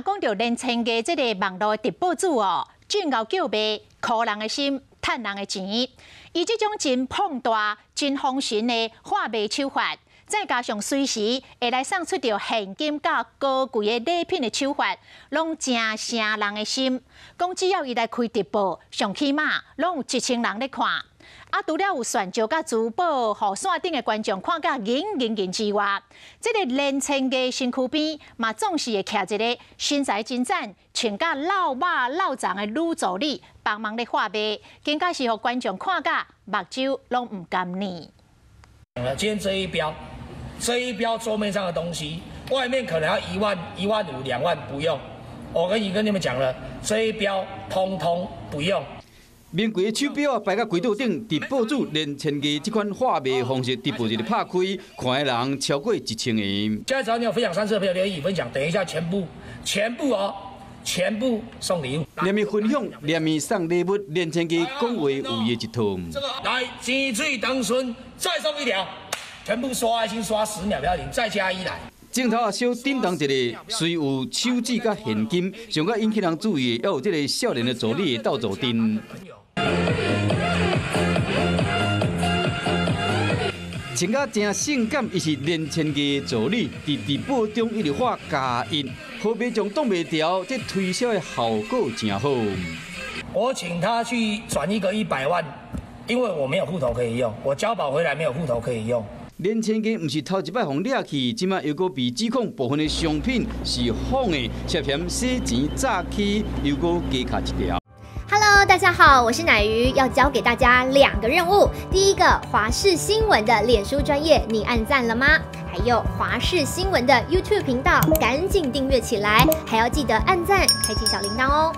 講著連千家這个網路直播主哦，真𠢕叫賣，箍人的心，趁人的錢。伊這種真膨大、真風神的販賣手法，再加上隨時會來送出著現金佮高貴的禮品的手法，攏誠晟人的心。講只要伊來開直播，上起碼攏有1000人咧看。啊，除了有炫招佮珠寶，予線頂的觀眾看甲眼銀銀之外，這个連千家身軀邊嘛總是會徛一个身材真讚、穿甲老肉老鏢的女助理幫忙咧販賣，更加是予觀眾看甲目睭攏毋甘呢。今天這一標，這一標桌面上的東西，外面可能要1萬、1.5萬、2萬，不用。我跟你們講了，這一標通通不用。名貴的手錶啊，擺甲櫃桌頂，直播主連千家這款販賣方式，直播一日拍開，看的人超過1000個。現在只要你有分享三次的朋友留言分享，等一下全部全部哦，全部送禮物。連咪分享，連咪送禮物，連千家講話有伊的一套。這個來錢水長順，再送一條，全部刷愛心刷10秒不要緊，再加一來。鏡頭啊，小叮當一下，雖有手指佮現金，上較引起人注意的，猶有這个少年的助理的鬥助陣。穿甲誠性感，伊是連千家助理，佇直播中一直喊加一，予民眾擋袂牢，這推銷的效果誠好。我請他去轉一個100萬，因為我沒有戶頭可以用，我交保回來沒有戶頭可以用。連千家毋是頭一擺予掠去，這擺又閣被指控部分的商品是仿的，涉嫌洗錢詐欺，又閣加卡一條。 Hello，大家好，我是乃瑜，要交給大家兩個任務。第一個，華視新聞的臉書專頁，你按讚了嗎？還有華視新聞的 YouTube 頻道，趕緊訂閱起來，還要記得按讚，開啟小鈴鐺哦。